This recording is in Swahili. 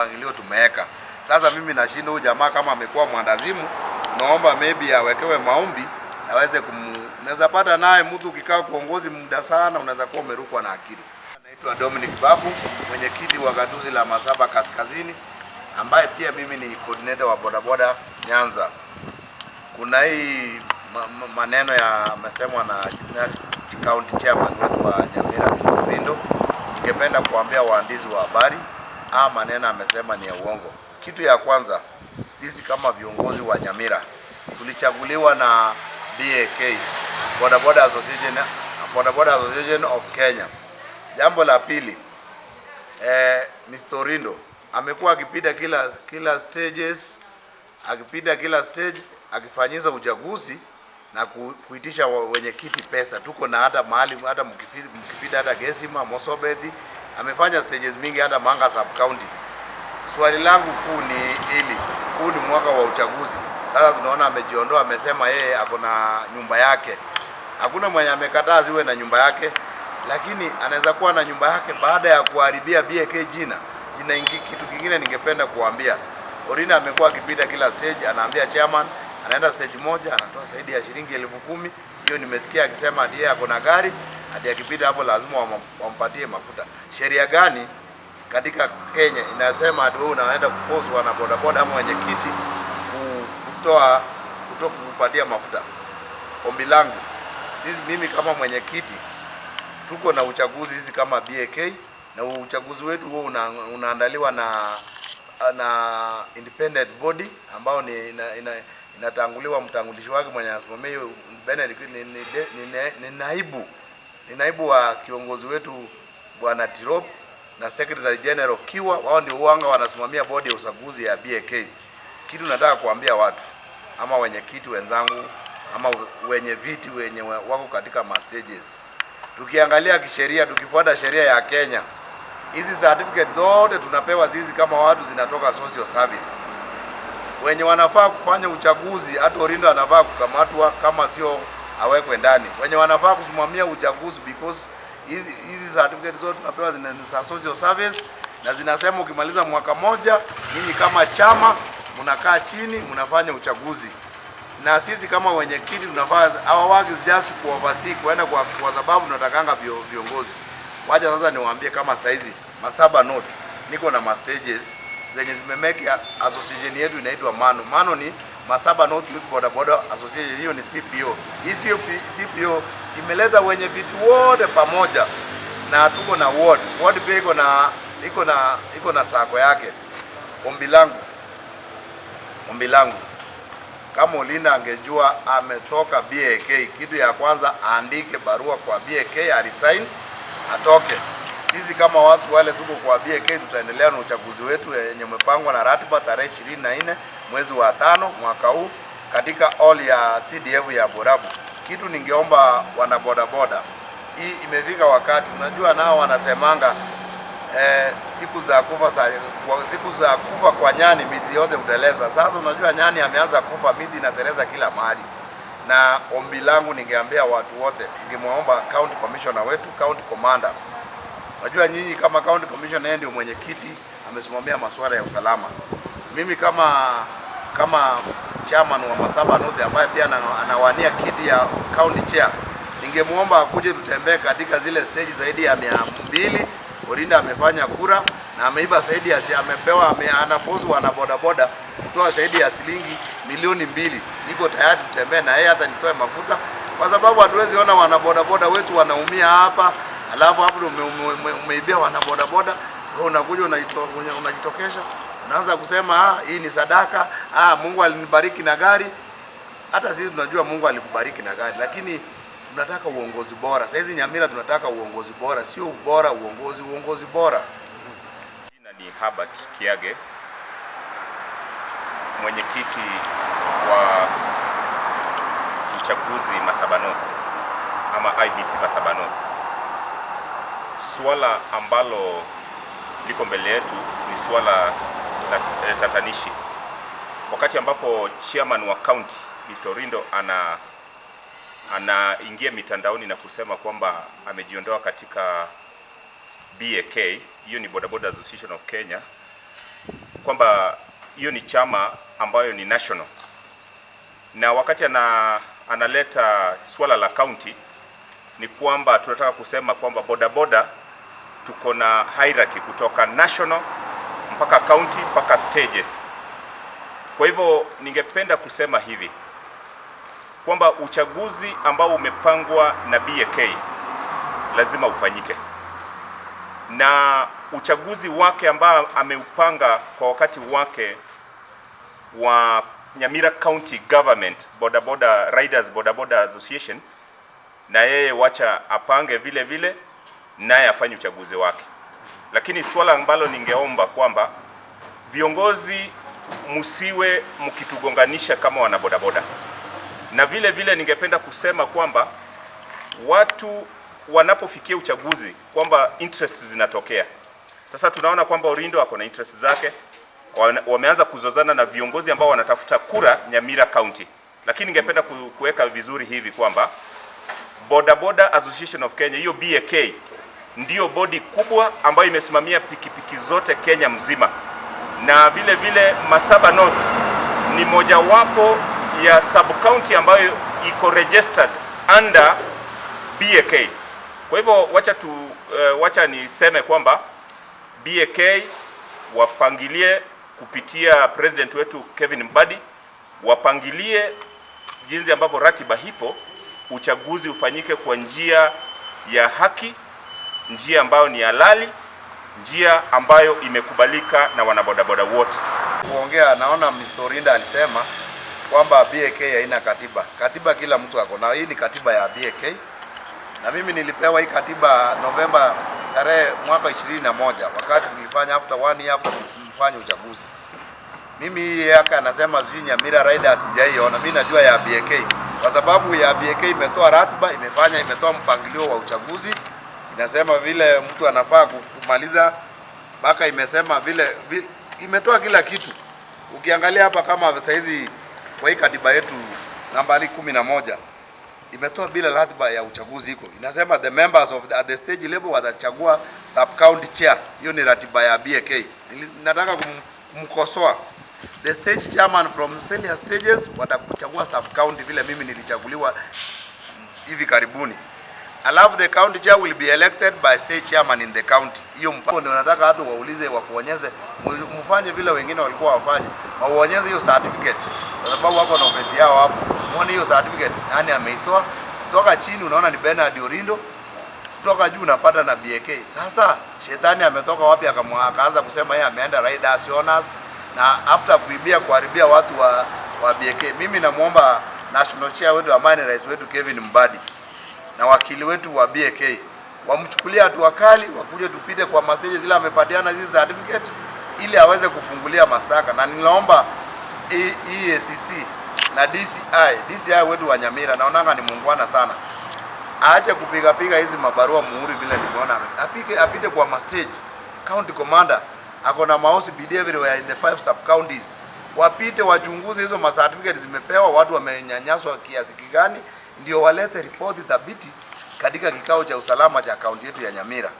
Mpangilio tumeweka. Sasa mimi nashinda huyu jamaa kama amekuwa mwandazimu, naomba maybe awekewe maombi aweze unaweza pata naye mtu ukikaa kuongozi muda sana, unaweza kuwa umerukwa na akili. Naitwa Dominic Babu, mwenyekiti wa gatuzi la Masaba Kaskazini, ambaye pia mimi ni coordinator wa bodaboda Nyanza. Kuna hii maneno yamesemwa na county chairman wetu wa Nyamira, Mr. Orindo. Ningependa kuambia waandishi wa habari, haya maneno amesema ni ya uongo. Kitu ya kwanza, sisi kama viongozi wa Nyamira tulichaguliwa na BAK, Boda Boda Association of Kenya. Jambo la pili, Mr. Orindo amekuwa akipita kila stages, akipita kila stage akifanyiza uchaguzi na kuitisha wenyekiti pesa. Tuko na hata mahali hata mkipita hata Gesima, Mosobeti amefanya stages mingi, hata Manga sub county. Swali langu kuu ni hili, huu ni mwaka wa uchaguzi. Sasa tunaona amejiondoa, amesema yeye ako na nyumba yake. Hakuna mwenye amekataa ziwe na nyumba yake, lakini anaweza kuwa na nyumba yake baada ya kuharibia BAK jina jina ingi. Kitu kingine ningependa kuambia Orindo amekuwa akipita kila stage, anaambia chairman, anaenda stage moja anatoa zaidi ya shilingi 10,000. Hiyo nimesikia akisema hadi yeye ako na gari, hadi akipita hapo lazima wampatie mafuta. Sheria gani katika Kenya inasema ati wewe unaenda kuforce wana bodaboda ama wenyekiti kutoa kukupatia mafuta? Ombi langu sisi, mimi kama mwenyekiti, tuko na uchaguzi hizi kama BAK na uchaguzi wetu huo unaandaliwa na independent body ambao ni inatanguliwa mtangulishi wake mwenye anasimamia hiyo Benedict ni naibu wa kiongozi wetu Bwana Tirop na Secretary General Kiwa, wao ndio huanga wanasimamia bodi ya uchaguzi ya BAK. Kitu nataka kuambia watu ama wenyekiti wenzangu ama wenye viti wenye wako katika ma stages, tukiangalia kisheria, tukifuata sheria ya Kenya, hizi certificate zote tunapewa sisi kama watu zinatoka social service. Wenye wanafaa kufanya uchaguzi, hata Orindo anafaa kukamatwa kama sio awekwe ndani. Wenye wanafaa kusimamia uchaguzi, because hizi certificate zote tunapewa zina ni za social service na zinasema ukimaliza mwaka moja, nyinyi kama chama mnakaa chini mnafanya uchaguzi na sisi kama wenyekiti tunafaa, our work is just to oversee kuenda kwa sababu tunatakanga viongozi. Wacha sasa niwaambie, kama saizi Masaba North niko na ma stages zenye zimemake association yetu inaitwa MANO. MANO ni Masaba North Youth Boda Boda Association, hiyo ni CPO. Hii CPO imeleta wenye viti wote pamoja na tuko na ward. Ward pia iko na SACCO yake. Ombi langu, kama Orindo angejua ametoka BAK, kitu ya kwanza aandike barua kwa BAK, aresign, atoke. Sisi kama watu wale tuko kwa BAK tutaendelea na uchaguzi wetu yenye umepangwa na ratiba tarehe 24 mwezi wa 5 mwaka huu katika hall ya CDF ya Borabu. Kitu ningeomba wana bodaboda, hii imefika wakati, unajua nao wanasemanga siku za kufa kwa nyani miti yote huteleza. Sasa unajua nyani ameanza kufa, miti inateleza kila mahali. Na ombi langu ningeambia watu wote, ningemwomba county commissioner wetu, county commander. Unajua nyinyi kama county commissioner, yeye ndio mwenyekiti, amesimamia masuala ya usalama. Mimi kama chairman wa Masaba North ambaye pia anawania kiti ya county chair, ningemwomba akuje tutembee katika zile stage zaidi ya 200. Orindo amefanya kura na ameiba zaidi ya amepewa anaforce wana bodaboda kutoa zaidi ya shilingi milioni 2. Niko tayari tutembee na yeye hata nitoe mafuta, kwa sababu hatuwezi ona wana bodaboda wetu wanaumia hapa, alafu hapo umeibia wana bodaboda, wewe unakuja unajitokesha unaanza kusema, "Ah, hii ni sadaka, ah, Mungu alinibariki na gari." Hata sisi tunajua Mungu alikubariki na gari, lakini tunataka uongozi bora. Sasa hizi Nyamira tunataka uongozi bora, sio ubora uongozi, uongozi bora. Jina ni Herbert Kiage, mwenyekiti wa uchaguzi Masaba North ama IEBC Masaba North. Suala ambalo liko mbele yetu ni suala la tatanishi. Wakati ambapo chairman wa county Mr. Orindo anaingia mitandaoni na kusema kwamba amejiondoa katika BAK, hiyo ni Boda Boda Association of Kenya. kwamba hiyo ni chama ambayo ni national, na wakati analeta swala la county ni kwamba tunataka kusema kwamba bodaboda tuko na hierarchy kutoka national mpaka county mpaka stages. Kwa hivyo ningependa kusema hivi kwamba uchaguzi ambao umepangwa na BAK lazima ufanyike, na uchaguzi wake ambao ameupanga kwa wakati wake wa Nyamira County Government Boda Boda Riders Boda Boda Association, na yeye wacha apange vile vile, naye afanye uchaguzi wake. Lakini swala ambalo ningeomba kwamba viongozi msiwe mkitugonganisha kama wanabodaboda, na vile vile ningependa kusema kwamba watu wanapofikia uchaguzi kwamba interests zinatokea. Sasa tunaona kwamba Orindo ako na interest zake, wameanza kuzozana na viongozi ambao wanatafuta kura Nyamira County, lakini ningependa kuweka vizuri hivi kwamba Boda Boda Association of Kenya, hiyo BAK ndiyo bodi kubwa ambayo imesimamia pikipiki zote Kenya mzima, na vile vile Masaba North ni mojawapo ya sub county ambayo iko registered under BAK. Kwa hivyo wacha niseme kwamba BAK wapangilie kupitia president wetu Kevin Mbadi, wapangilie jinsi ambavyo ratiba hipo, uchaguzi ufanyike kwa njia ya haki, njia ambayo ni halali, njia ambayo imekubalika na wanabodaboda wote. Kuongea naona Mr. Orinda alisema kwamba BAK haina katiba. Katiba kila mtu ako na. Hii ni katiba ya BAK, na mimi nilipewa hii katiba Novemba tarehe mwaka 21 wakati tulifanya after one year after tulifanya uchaguzi. Mimi hii yake anasema sijui Nyamira Riders sijaiona. Mimi najua ya BAK kwa sababu ya BAK imetoa ratiba, imefanya imetoa mpangilio wa uchaguzi, inasema vile mtu anafaa kumaliza mpaka imesema vile imetoa kila kitu. Ukiangalia hapa kama saizi kwa hii katiba yetu nambari 11 imetoa bila ratiba ya uchaguzi iko inasema the members of the, at the stage level watachagua sub county chair. Hiyo ni ratiba ya BAK. Nataka kumkosoa the stage chairman from failure stages watakuchagua sub county vile mimi nilichaguliwa hivi karibuni. Alafu the county chair will be elected by state chairman in the county. Hiyo mpango ndio nataka watu waulize, wakuonyeze, mfanye vile wengine walikuwa wafanye, wauonyeze hiyo certificate, kwa sababu wako na ofisi yao hapo. Muone hiyo certificate nani ameitoa. Kutoka chini unaona ni Bernard Orindo, kutoka juu unapata na BAK. Sasa shetani ametoka wapi akaanza kusema yeye ameenda Riders Owners na after kuibia kuharibia watu wa BAK. Mimi namuomba national chair wetu ambaye ni rais wetu Kevin Mbadi na wakili wetu wa BAK wamchukulie hatua kali, wakuje tupite kwa mastage zile amepatiana hizi certificate ili aweze kufungulia mashtaka, na ninaomba EACC na DCI, DCI wetu wa Nyamira naonanga ni muungwana sana, aache kupiga piga hizi mabarua muhuri vile nimeona apike apite kwa mastage. County commander ako na maOCPD everywhere in the five sub counties, wapite wachunguze hizo ma certificate zimepewa watu wamenyanyaswa kiasi gani, ndio walete ripoti thabiti katika kikao cha usalama cha kaunti yetu ya Nyamira.